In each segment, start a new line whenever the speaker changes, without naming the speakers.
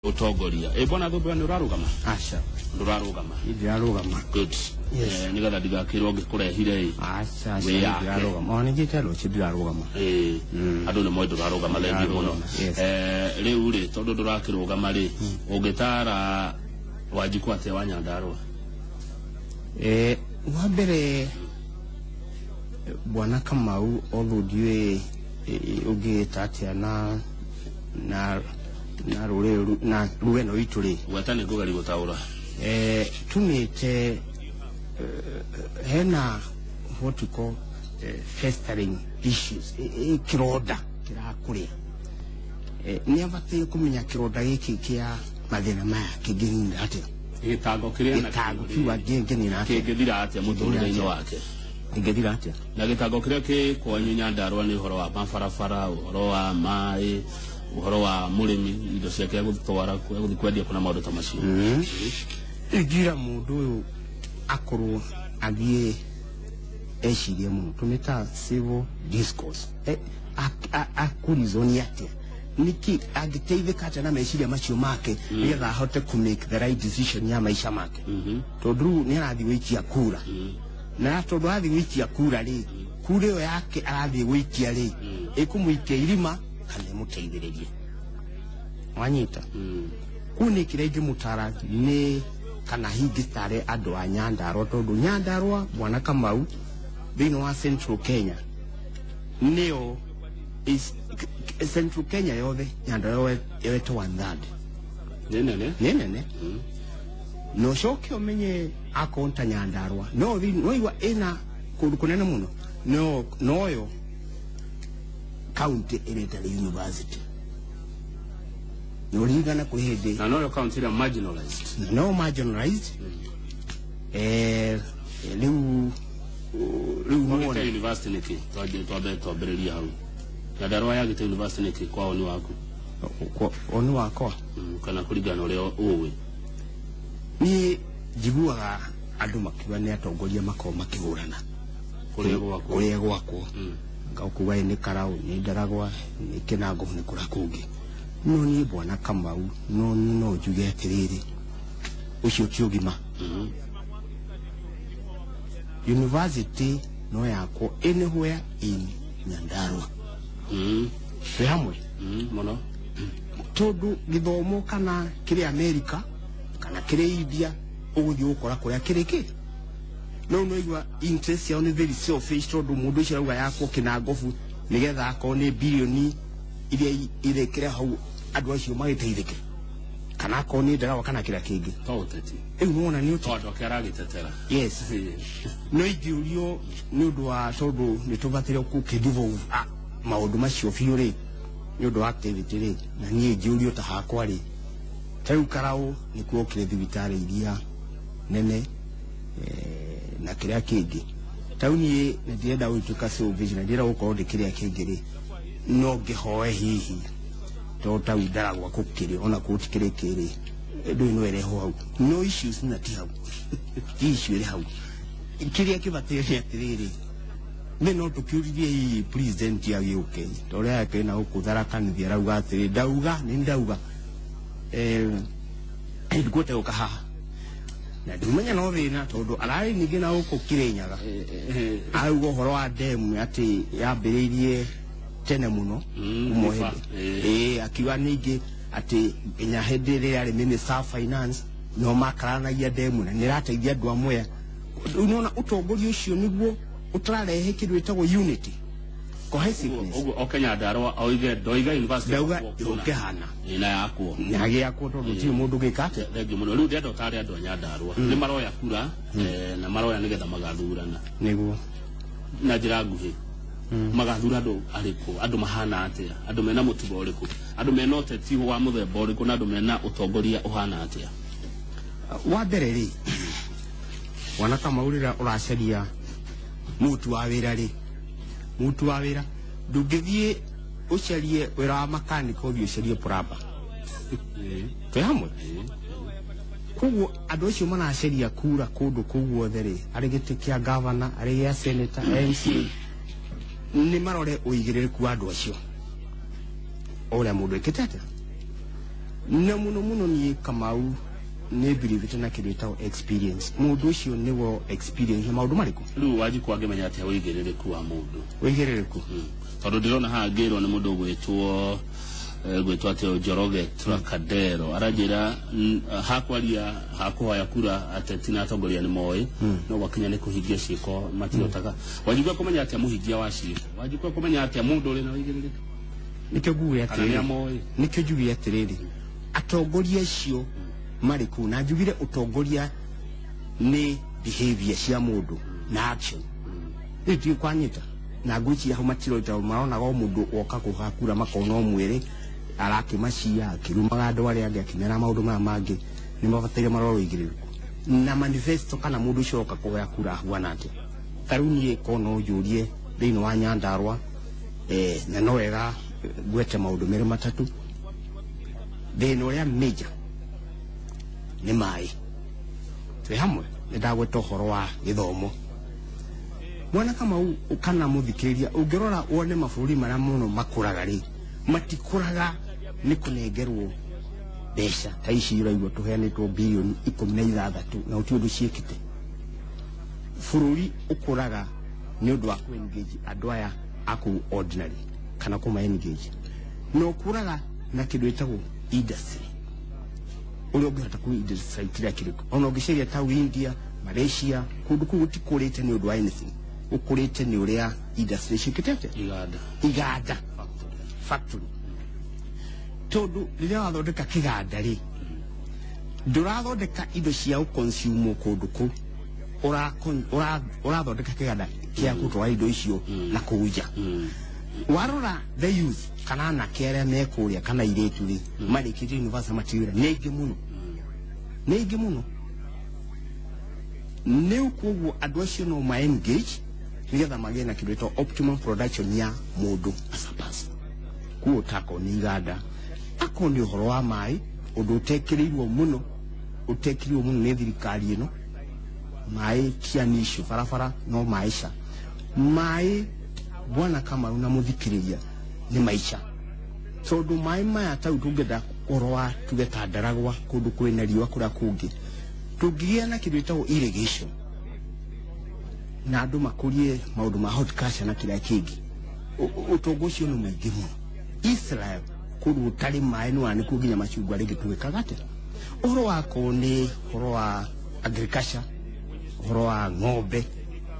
Ũtongoria ĩ bwana Thũmbĩ, nĩ ũrarũgama?
Aca.
Ndũrarũgama?
Ndirarũgama.
Good.
Yes.
Nĩgetha ndigakĩrwo ngĩkũrehire ĩ.
Aca, aca.
Wĩ yake.
Ndirarũgama, ona ningĩ rũciũ ndirarũgama.
Ĩ, andũ nĩ moĩ ndũrarũgama, thengiũ mũno.
Ndirarũgama, yes.
Rĩu rĩ, tondũ ndũrakĩrũgama rĩ, ũngĩtara Wanjikũ atĩa wa Nyandarũa?
Wa mbere, bwana Kamau, although ndiũĩ ũngĩta atĩa na rũrĩrĩ na ruga ĩno itũ rĩ.
Gweta, nĩ ngũgeria gũtaũra.
Tumĩte hena what we call festering issues, kĩronda kĩrakũrĩa. Nĩ abataire kũmenya kĩronda gĩkĩ kĩa mathĩna maya kĩngĩnina atĩa.
Gĩtango kĩrĩa
gĩtango kiu angĩnina atĩa.
Kĩngĩthira atĩa mũtũrĩre-inĩ wake.
Kĩngĩthira atĩa.
Na gĩtango kĩrĩa kĩ kwanyu Nyandarũa nĩ ũhoro wa mabarabara, ũhoro wa maĩ, ũhoro wa mũrĩmi indo ciake egũtwara egũthiĩ kwendia kuna maũndũ ta macio.
Ingira mũndũ ũyũ akorwo athiĩ ecirie mũno, tũmĩtaga civil discourse. Akũrizoni atĩa, nĩkĩ angĩteithĩka atĩa na meciria macio make nĩgetha ahote kũ make the right decision ya maica make, tondũ rĩu nĩ arathiĩ gũikia kura, na tondũ arathiĩ gũikia kura rĩ, kura ĩyo yake arathiĩ gũikia rĩ, ĩkũmũikia irima kana ĩmũteithĩrĩrie? Wanyita? Kũu nĩ kĩrĩa ingĩmũtara nĩ kana hingĩtare andũ a Nyandarũa, tondũ Nyandarũa, bwana Kamau, thĩinĩ wa Central Kenya nĩyo Central Kenya yothe, Nyandarũa yoete one third.
Nĩ nene.
Nĩ nene, na ũcoke ũmenye akorwo ta Nyandarũa no no igua ĩna kũndũ kũnene mũno, no noyo county ĩrĩa ĩtarĩ university, na ũririkana kwĩ hĩndĩ
na noyo county ĩrĩa marginalized.
Na no marginalized. Rĩu
Wagĩte
nĩwona
university nĩkĩ? Twambe twambĩrĩrie hau. Nyandarũa yagĩte university nĩkĩ kwa woni waku?
Woni wakwa?
Kana kũringana na ũrĩa ũĩ.
Niĩ njiguaga andũ makiuga nĩ atongoria makoragwo makĩhũrana.
Kũrĩa gwakwo.
Kũrĩa gwakwo ngakuga nĩ Karau, nĩ Ndaragwa, nĩ Kĩnango, nĩ kũrĩa kũngĩ. No niĩ, bwana Kamau, no niĩ no njuge atĩrĩrĩ, ũcio ti ũgima. University no yakwo anywhere in Nyandarua. Twĩ hamwe?
Mũno.
Tondũ gĩthomo kana kĩrĩ America kana kĩrĩ India, ũgũthiĩ gũkora kũrĩa kĩrĩ kĩ no no igua interest yao nĩ very selfish, tondũ mũndũ ũcio arauga yakwo Kĩnangobu nĩgetha akorwo nĩ bilioni iria irekĩra hau andũ acio magĩteithĩke, kana akorwo nĩ Ndarawa kana kĩrĩa kĩngĩ.
To ũteti.
Rĩu nĩwona nĩ
to
ũteti.
Andũ ake aragĩtetera.
Yes, no ingĩũrio nĩ ũndũ wa tondũ nĩ tũbataire gũkĩdevolve maũndũ macio biũ rĩ, nĩ ũndũ wa activity rĩ, na niĩ ingĩũrio ta hakwa rĩ, ta rĩu Karau nĩkuo kĩrĩ thibitarĩ iria nene na kĩrĩa kĩngĩ. Ta rĩu niĩ nĩ ndirenda gũtuĩka selfish na ndirenda gũkorwo ndĩ kĩrĩa kĩngĩ rĩ, no ngĩhoe hihi tondũ ta rĩu Ndaragwa gũkĩrĩ ona kũu tikĩrĩ kĩrĩ ndũĩ no ĩrehwo hau, no issues na ti hau, ti issue ĩrĩ hau. Kĩrĩa kĩbataire nĩ atĩrĩrĩ, nĩ no tũkĩũririe hihi president agĩũke ta ũrĩa yake na gũkũ Tharaka Nithi arauga atĩrĩ, ndauga nĩ ndauga ndikuĩte gũka haha na ndimenya no thĩna, tondũ ararĩ ningĩ na gũkũ Kĩrĩnyaga arauga ũhoro wa demu atĩ yambĩrĩirie tene mũno kuma o
River,
hĩndĩ. Ĩĩ, akiuga ningĩ atĩ nginya hĩndĩ ĩrĩa yarĩ minister of finance no makaranagia demu na nĩ ĩrateithia andũ a Mwea. Rĩu nĩwona ũtongoria ũcio nĩguo ũtararehe kĩndũ gĩtagwo unity, cohesiveness.
Ũguo o Kenya Ndarũa oige ndoiga university
ndauga
yakwo kũna.
yũke hana.
Ĩ, na yakwo.
Na gĩakwo, tondũ tirĩ mũndũ gĩka atĩa.
Thengiũ mũno. Rĩu ndĩrenda ũtare andũ a Nyandarũa nĩ maroya kura na maroya nĩgetha magathurana.
Nĩguo.
Na njĩra nguhĩ, magathura andũ arĩkũ, andũ mahana atĩa, andũ mena mũtugo ũrĩkũ, andũ mena ũteti wa mũthemba ũrĩkũ, na andũ mena ũtongoria ũhana atĩa?
Wa mbere rĩ, wana Kamau, rĩrĩa ũracaria mũruti wa wĩra rĩ, mũruti wa wĩra ndũngĩthiĩ ũcarie wĩra wa makanika ũthiĩ ũcarie plumber. Twĩ hamwe? Koguo andũ acio maracaria kura kũndũ kũu guothe rĩ, arĩ gĩtĩ kĩa gavana, arĩ gĩa senator, MCA, nĩ marore ũigĩrĩrĩku wa andũ acio, ũrĩa mũndũ ĩkĩte atĩa. Na muno muno niĩ Kamau nĩ believe na kĩndũ gĩtagwo experience. Mũndũ ũcio nĩwo experience na maũndũ marĩkũ?
Rĩu Wanjikũ angĩmenya atĩa ũigĩrĩrĩku wa mũndũ?
Ũigĩrĩrĩku.
Tondũ ndĩrona haha ngĩrwo nĩ mũndũ ũgwĩtwo gwĩtwo atĩ Njoroge Trocadero aranjĩra hakwaria hakũhoya kura ateti na atongoria nĩ moĩ, no gwakinya nĩ kũhingia ciĩko matihotaga. Wanjikũ akũmenya atĩa mũhingia wa ciĩko? Wanjikũ akũmenya atĩa mũndũ ũrĩ na ũigĩrĩrĩki?
Nĩkĩo nguge
Kana nĩ
atĩrĩrĩ,
amoĩ?
Nĩkĩo njuge atĩrĩrĩ, atongoria acio marĩ kũu, na njugire ũtongoria nĩ behavior cia mũndũ na action. Rĩu tiũ kwanyita na ngwĩciria hau matiroita, maronaga o mũndũ woka kũha kura makona o mwĩrĩ arakĩmacia akĩrumaga andũ arĩa angĩ akĩmera maũndũ maya mangĩ. Nĩ mabataire marore ũigĩrĩrĩku na manifesto kana mũndũ ũcio oka kũhoya kura ahuana atĩa. Ta rĩu niĩ ko no njũrie thĩinĩ wa Nyandarua, na no wega ngwete maũndũ merĩ matatũ. Thĩna ũrĩa major nĩ maĩ. Twĩ hamwe nĩ ndagweta ũhoro wa gĩthomo, mwana Kamau kana mũthikĩrĩria. Ũngĩrora wone mabũrũri marĩa mũno makũraga rĩ, matikũraga nĩ kũnengerwo mbeca ta ici ũraigua tũheanĩtwo 16 bilioni na gũtirĩ ũndũ ciĩkĩte. Bũrũri ũkũraga nĩ ũndũ wa kũ-engage andũ aya a kũu ordinary kana kũma engage, na ũkũraga na kĩndũ gĩtagwo industry, ũrĩa ũngĩhota kũ industrialize kĩrĩa kĩrĩkũ. Ona ũngĩcaria ta India, Malaysia, kũndũ kũu gũtikũrĩte nĩ ũndũ wa anything, ũkũrĩte nĩ ũrĩa industry ciĩkĩte atĩa?
Iganda.
Iganda, factory. Tondũ rĩrĩa wathondeka kĩganda rĩ, ndũrathondeka indo cia gũconsume kũndũ kũu. Ũrathondeka kĩganda kĩa gũtwara indo icio na kũu nja. Warora the youth kana anake arĩa me kũrĩa kana airĩtu rĩ, marĩkĩtie university matirĩ wĩra, nĩ aingĩ mũno, nĩ aingĩ mũno. Nĩ koguo andũ acio no ma engage nĩgetha magĩe na kĩndũ gĩtagwo optimum production ya mũndũ as a person. Kuo tako nĩ iganda, akorwo nĩ ũhoro wa maĩ, ũndũ ũtekĩrĩirwo mũno, ũtekĩrĩirwo mũno nĩ thirikari ĩno. Maĩ ti an issue, barabara no maĩ ca maĩ. Bwana Kamau na mũthikĩrĩria, nĩ maica, tondũ maĩ maya tau tũngĩenda ũhoro wa tuge ta Ndaragwa, kũndũ kwĩna riũa kũrĩa kũngĩ, tũngĩgĩa na kĩndũ gĩtagwo irrigation na andũ makũrie maũndũ ma horticulture na kĩrĩa kĩngĩ, ũtonga ũcio nĩ mũingĩ mũno. Israel kũndũ gũtarĩ maĩ nĩ nĩkuo nginya macungwa rĩngĩ twĩkaga atĩa. Ũhoro wako nĩ ũhoro wa agriculture, ũhoro wa ng'ombe,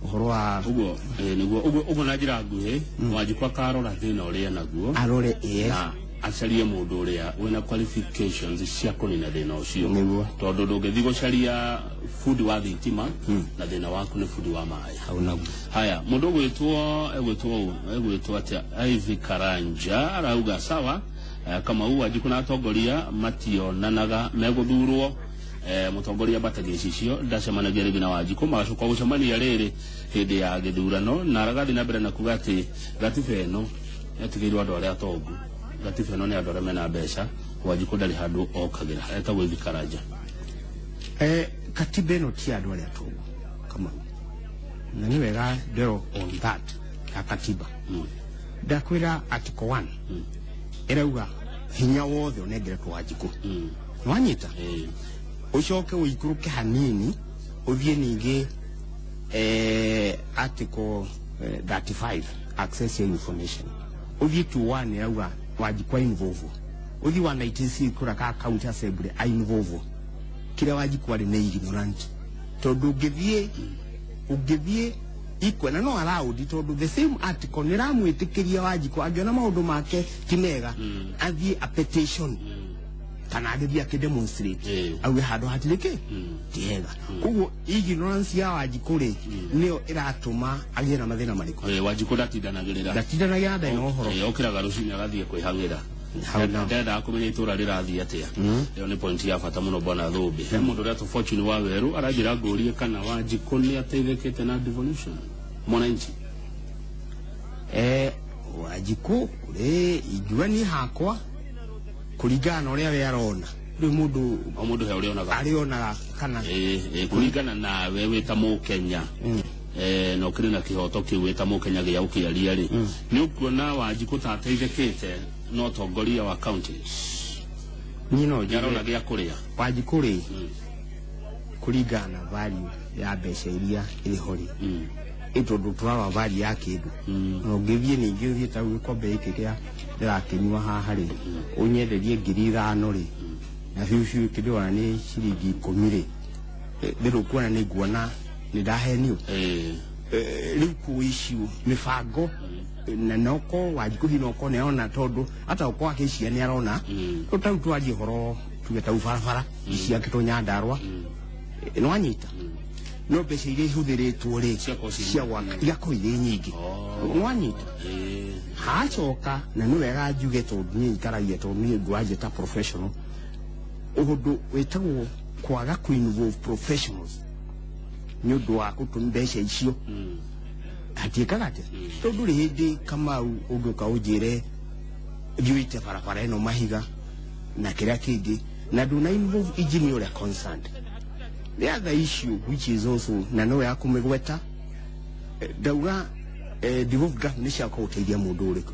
ũhoro wa
Ũguo nĩguo ũguo na njĩra nguhĩ Wanjikũ akarora thĩna ũrĩa naguo
arore ĩĩ
na acarie mũndũ ũrĩa wĩna qualifications cia kũnina thĩna ũcio.
Nĩguo.
Tondũ ndũngĩthiĩ gũcaria bundi wa thitima na thĩna waku nĩ bundi wa maĩ.
Hau naguo.
Haya, mũndũ ũgwĩtwo egwĩtwo atĩa, Ivy Karanja arauga sawa. Kamau, Wanjikũ na atongoria mationanaga megũthurwo. Mũtongoria ambata gĩcicio ndacemanagia rĩngĩ na Wanjikũ, magacoka gũcemania rĩrĩ hĩndĩ ya gĩthurano, na aragathiĩ na mbere na kuga atĩ gatiba ĩno yatigĩirwo andũ arĩa atongu, gatiba ĩno nĩ andũ arĩa mena mbeca, Wanjikũ ndarĩ handũ okagĩra. Etagwo Ivy Karanja.
Katiba ĩno ti andũ arĩa atongu, Kamau, na nĩ wega ndero on that ya katiba. Ndakwĩra article 1 ĩrauga hinya wothe ũnengeretwo Wanjikũ. Nĩwanyita?
Eh.
Ũcoke ũikũrũke hanini ũthiĩ ningĩ article 35, access ya information, ũthiĩ to 1 ĩrauga Wanjikũ involve, ũthiĩ 196 kũrĩa ka county assembly a involve. Kĩrĩa Wanjikũ arĩ nĩ ignorant, tondũ ũngĩthiĩ ikwe na no allowed, tondũ the same article nĩ ramwĩtĩkĩria Wanjikũ angĩona maũndũ make ti mega athiĩ a petition kana agĩthiĩ akĩdemonstrate, auge handũ hatirĩ kĩ ti hega. Koguo ignorance ya Wanjikũ rĩ, nĩyo ĩratũma agĩe na mathĩna marĩkũ?
Wanjikũ ndatindanagĩrĩra.
Ndatindanagĩra, ndarĩ na ũhoro.
Okĩraga rũcinĩ agathiĩ kwĩhang'ĩra.
Hau nao.
Ndendaga kũmenya itũra rĩrathiĩ atĩa. Ĩyo nĩ point ya bata mũno, bwana Thũmbĩ. He mũndũ ũrĩa Fortune wa Werũ aranjĩra ngũrie kana Wanjikũ nĩ ateithĩkĩte na devolution, mwananchi.
Wanjikũ rĩ, ingiuga niĩ hakwa kũringana na ũrĩa we arona rĩu mũndũ
O mũndũ he ũrĩa onaga.
Arĩonaga kana
Kũringana nawe wĩ ta mũkenya, na ũkĩrĩ na kĩhoto kĩu wĩ ta mũkenya gĩa gũkĩaria rĩ, nĩ ũkuona Wanjikũ ta ateithĩkĩte na ũtongoria wa counties?
Niĩ no
nĩ arona
njuge
gĩa kũrĩa.
Wanjikũ rĩ, kũringana na value ya mbeca iria ĩrĩ ho rĩ, ĩ tondũ tũrarora value ya kĩndũ, na ũngĩthiĩ ningĩ ũthiĩ ta rĩu gĩkombe gĩkĩ kĩa ndĩrakĩnyua haha rĩ, ũnyenderie 5,000 rĩ, na biũ biũ kĩndĩrona nĩ ciringi 10 rĩ, rĩrĩ ũkuona nĩ nguona nĩ ndahenio. Rĩu kũ issue mĩbango na noko Wanjikũ hihi noko nĩ arona, tondũ hata ũkorwo akĩcia nĩ arona. Tondũ ta rĩu twarie ũhoro tuge ta rĩu barabara ciakĩtwo Nyandarua, nĩ wanyita, no mbeca iria ihũthĩrĩtwo rĩ
Ciakorwo ciĩ
cia gwaka igakorwo irĩ nyingĩ, nĩ wanyita. Hacoka na nĩ wega njuge, tondũ niĩ njikaragia, tondũ niĩ ngwanjia ta professional, ũndũ wĩtagwo kwaga kũ involve professionals nĩ ũndũ wa gũtũm mbeca icio hatiĩkaga atĩa, tondũ ndũrĩ hĩndĩ, Kamau, ũngĩũka ũnjĩre thiĩ ũite barabara ĩno mahiga na kĩrĩa kĩngĩ na ndũna involve engineer ũrĩa concerned. The other issue, which is also na no ya kũmĩgweta, ndauga devolved government nĩ ciagoka gũteithia mũndũ ũrĩkũ,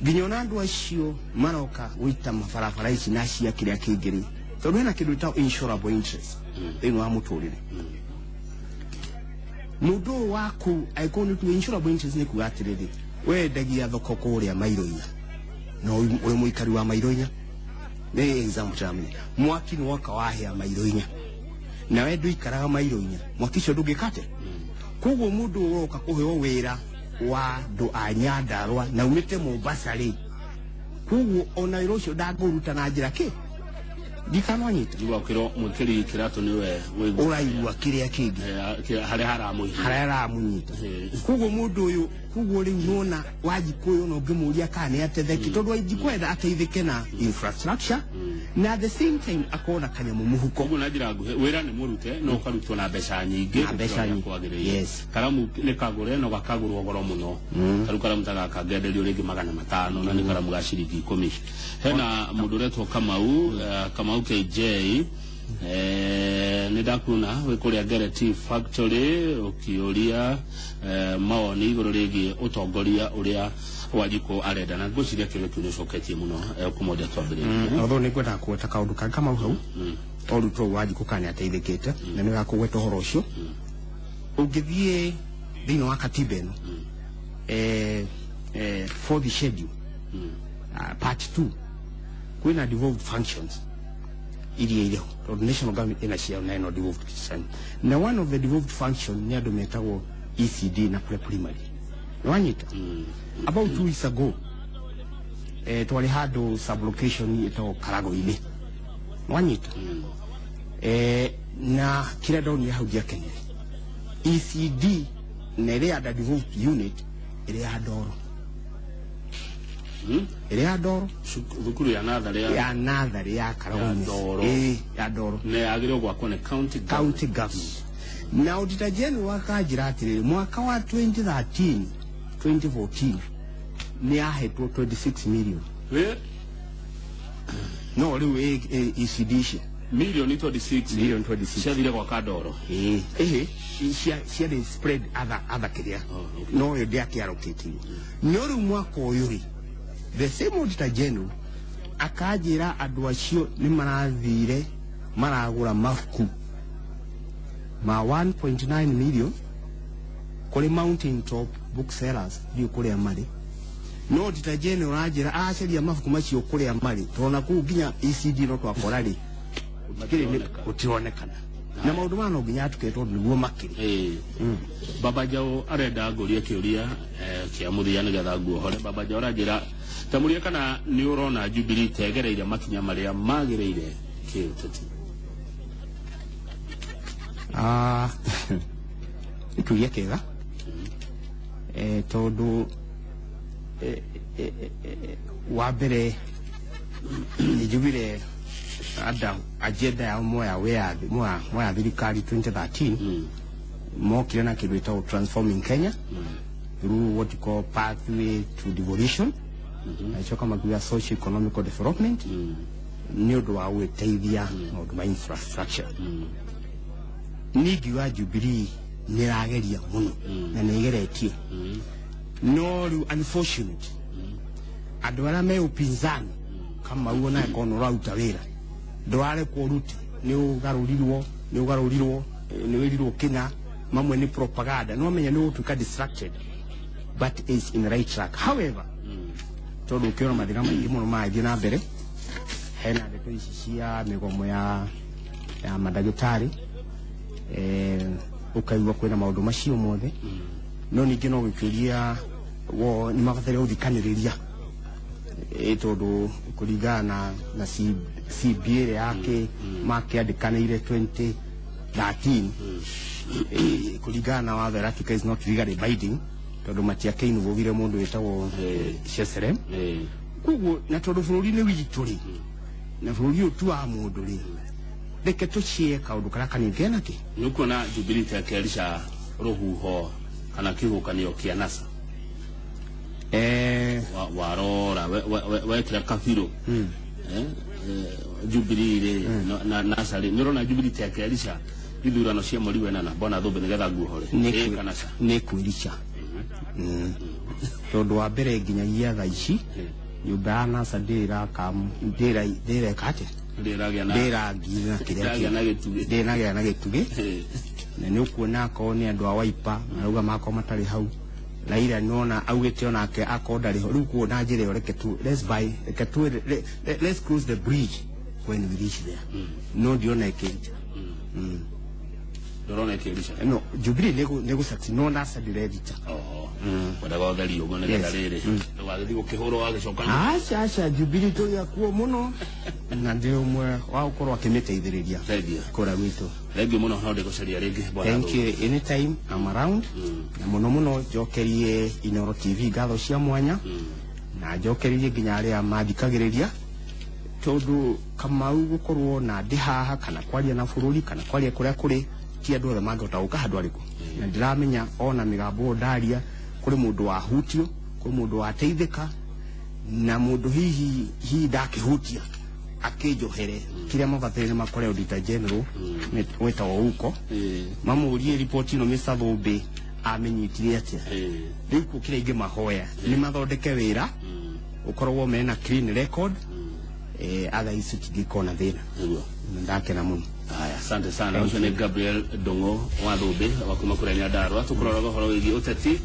nginya ona andũ acio maroka gũita mabarabara ici na cia kĩrĩa kĩngĩ rĩ, tondũ hena kĩndũ gĩtagwo insurable interest thĩinĩ wa mũtũrĩre. Mũndũ ũyũ waku angĩkorwo nĩ tuge insurable interest nĩ kuga atĩrĩrĩ, wendagia thoko kũrĩa mairo 4 na ũrĩ mũikari wa mairo 4, nĩ example ndĩramenya, mwaki nĩ woka wahĩa mairo 4 na we ndũikaraga mairo 4, mwaki ũcio ndũngĩka atĩa? Koguo mũndũ ũroka kũheo wĩra wa andũ a Nyandarua na umĩte Mombasa rĩ, koguo ona wĩra ũcio ndangĩũruta na njĩra kĩ ndikanwanyita.
Njigua ũkĩrwo mwĩkĩri kĩratũ nĩwe wĩigua
ũraigua kĩrĩa kĩngĩ
harĩa haramũigua.
Harĩa aramũnyita. Koguo mũndũ ũyũ, koguo rĩu nona Wanjikũ ũyũ ona ũngĩmũria kana nĩ ateithĩke, tondũ Wanjikũ enda ateithĩke na infrastructure na at the same time akorwo na kanyamũ mũhuko.
Koguo na njĩra nguhĩ, wĩra nĩ mũrute no ũkarutwo na mbeca nyingĩ
Na mbeca
gũkĩra ũrĩa
nyingĩ.
kwagĩrĩire.
Yes.
Karamu nĩ kagũre no gakagũrwo goro mũno. Tarĩu karamu ta gaka ngenderio rĩngĩ 500 na nĩ karamu ga ciringi 10. Hena mũndũ ũretwo Kamau, Kamau KJ, nĩ ndakuona wĩ kũrĩa Ngereti Factory ũkĩũria mawoni igũrũ rĩgiĩ ũtongoria ũrĩa Wanjikũ arenda, na ngwĩciria kĩũria kĩu nĩ ũcoketie mũno kuma ũrĩa twambĩrĩirie.
Although nĩ ngwendaga kũgweta kaũndũ kangĩ, Kamau, hau orutwo Wanjikũ kana nĩ ateithĩkĩte, na nĩ wega kũgweta ũhoro ũcio. Ũngĩthiĩ thĩinĩ wa katiba ĩno, fourth schedule, part 2, kwĩna devolved functions iria irĩ ho, tondũ national government ĩna ciao na ĩno devolved system, na one of the devolved function nĩ andũ metagwo ECD na pre-primary, nĩ wanyita. About 2 weeks ago, twarĩ handũ sublocation ĩtagwo Karago-inĩ, nĩ wanyita, na kĩrĩa ndonire hau ndiakenire. ECD na ĩrĩa under devolved unit ĩrĩa ya ndoro, ĩrĩa ya ndoro.
Thukuru ya natharĩ ya
Ya natharĩ ya Karago-inĩ.
Ya Ndoro.
Ĩĩ, ya Ndoro.
Nĩ yagĩrĩirwo gwakwo nĩ county government.
County government. Na auditor general akanjĩra atĩrĩrĩ, mwaka wa 2013 2014 nĩ yahetwo 26 million.
Wĩ
No rĩu ECD icio
milioni 26
Million 26.
Ciathire gwaka ndoro.
Ĩĩ, ĩhĩ, ciarĩ spread other kĩrĩa.
Oh, okay.
No ĩyo ndĩakĩaroketirwo. No rĩu mwaka ũyũ rĩ, the same auditor general akanjĩra andũ acio nĩ marathire maragũra mabuku ma 1.9 million kũrĩ Mountain Top Booksellers, ndiũ kũrĩa marĩ. No auditor general anjĩra acaria mabuku macio kũrĩa marĩ, tondũ na kũu nginya ECD no twakora rĩ gũtironekana, na maũndũ maya no nginya atuke tondũ nĩguo makĩrĩ.
Ĩĩ. Baba Jao arenda ngũrie kĩũria kĩa mũthia nĩgetha nguohore. Baba Jao aranjĩra tamũrie kana nĩ ũrona Jubilee tegereire makinya marĩa magĩrĩire kĩũteti.
Ah, nĩ kĩũria kĩega, tondũ wa mbere nĩ njugire anda agenda yao moya wĩyathi moya thirikari 2013 mokire na kĩndũ gĩtagwo Transforming Kenya through what you call pathway to devolution, na icoka makiuga socio economical development nĩ ũndũ wa gwĩteithia maũndũ ma infrastructure. Niĩ ngiuga Jubilee nĩ ĩrageria mũno na nĩ ĩgeretie, no rĩu unfortunate andũ arĩa me upinzani kama uo naye kono ũraruta wĩra. Ndũrarekwo ũrute, nĩ ũgarũrirwo, nĩ ũgarũrirwo, nĩ wĩrirwo kĩna mamwe nĩ propaganda, no menya nĩ ũgũtuĩka distracted, but is in the right track. However, tondũ ũkĩona mathĩna maingĩ mũno marathiĩ na mbere, hena ndeto ici cia mĩgomo ya mandagĩtarĩ, ũkaigua kwĩna maũndũ macio mothe, no ningĩ no gĩkĩũria wo nĩ mabataire gũthikanĩrĩria, tondũ kũringana na CBA ĩrĩa yake makĩandĩkanĩire 2013, kũringana na watho ĩratuĩka is not legally binding, tondũ matiakĩinũgũgire mũndũ wĩtagwo Cheserem. Koguo na tondũ bũrũri nĩ witũ rĩ, na bũrũri ũyũ ti wa mũndũ rĩ, reke tũcie kaũndũ karĩa kanini kena kĩ.
Nĩ ũkuona Jubilee ta ĩkerica rũhuho kana kĩhuhũkanio kĩa NASA? Warora wekĩra kabirũ, Jubilee rĩ na NASA rĩ, nĩ ũrona Jubilee ta ĩkerica ithurano cia mweri wenana, bwana Thũmbĩ, nĩgetha nguohore?
Nĩ
Kana ca?
Nĩ kwĩrica, tondũ wa mbere nginyagia thaa ici nyũmba ya NASA ndĩreka atĩa?
Ndĩragĩa na
Ndĩrangirira kĩrĩa
Ndĩragĩa na gĩtugĩ.
Ndĩragĩa na gĩtugĩ. Na nĩ ũkuona akorwo nĩ andũ a Wiper marauga makorwo matarĩ hau, Raila nona augĩte onake akorwo ndarĩ ho. Rĩu kuo na njĩra ĩyo, reke tu let's buy reke tu let's cross the bridge when we reach there. No ndiona ĩkĩrica.
Ndũrona ĩkĩrica?
No Jubilee nĩ gũ no NASA ndĩrerita.
Oho, wendaga ũtheri ũguo nĩgetha
Yes.
rĩrĩ ndũgagĩthiĩ gũkĩhũrwo wagĩcoka.
Aca, aca, Jubilee tũrĩ akuo mũno na ndĩ ũmwe wa gũkorwo akĩmĩteithĩrĩria
Thengiũ.
kũrĩa gwitũ.
Thengiũ mũno, no ndĩgũcaria rĩngĩ, bwana
Thank
Thũmbĩ.
you, anytime I'm around. Na mũno mũno njokerie Inoro TV ngatho cia mwanya, na njokererie nginya arĩa mathikagĩrĩria, tondũ Kamau gũkorwo na ndĩ haha kana kwaria na bũrũri kana kwaria kũrĩa kũrĩ, ti andũ othe mangĩhota gũka handũ arĩkũ, na ndĩramenya ona mĩgambo ĩyo ndaria kũrĩ mũndũ wahutio, kũrĩ mũndũ wateithĩka, na mũndũ hihi ndakĩhutia akĩnjohere kĩrĩa mabataire nĩ makore Auditor General wĩtagwo Uko, mamũrie riboti ĩno Mr. Thũmbĩ amenyitire atĩa. Rĩu kũ kĩrĩa ingĩmahoya nĩ mathondeke wĩra ũkoragwo mena clean record, otherwise tũtingĩkorwo na thĩna.
Nĩguo.
Na ndakena mũno.
Haya, asante sana. Ũcio nĩ Gabriel Ndung'u wa Thũmbĩ wa kuma kũrĩa Nyandarua, tũkũroraga ũhoro wĩgiĩ ũteti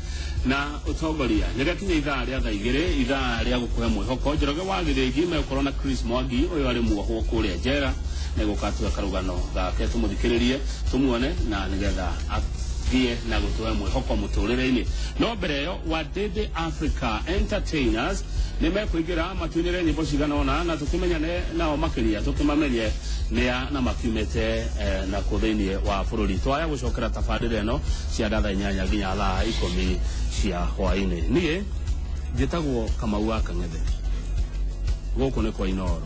na ũtongoria. Nĩ rĩakinya ithaa rĩa thaa 2, ithaa rĩa gũkũhe mwĩhoko. Njoroge wa Gĩthĩnji megũkorwo na Chris Mwangi, ũyũ arĩ muohwo kũrĩa njera, nĩgũka atue karũgano gake, tũmũthikĩrĩrie, tũmuone na nĩgetha athiĩ na gũtũhe mwĩhoko mũtũrĩre-inĩ. No mbere ĩyo, Wadede Africa Entertainers nĩ mekũingĩra matuinĩre nyĩmbo cigana ũna na tũkĩmenyane nao makĩria, tũkĩmamenye nĩa na makiumĩte na kũ thĩinĩ wa bũrũri. Twaya gũcokera tabarĩra ĩno cia thaa 8 nginya thaa 10 cia hwaĩ-inĩ. Niĩ njĩtagwo Kamau wa Kang'ethe, gũkũ nĩ kwa Inoro.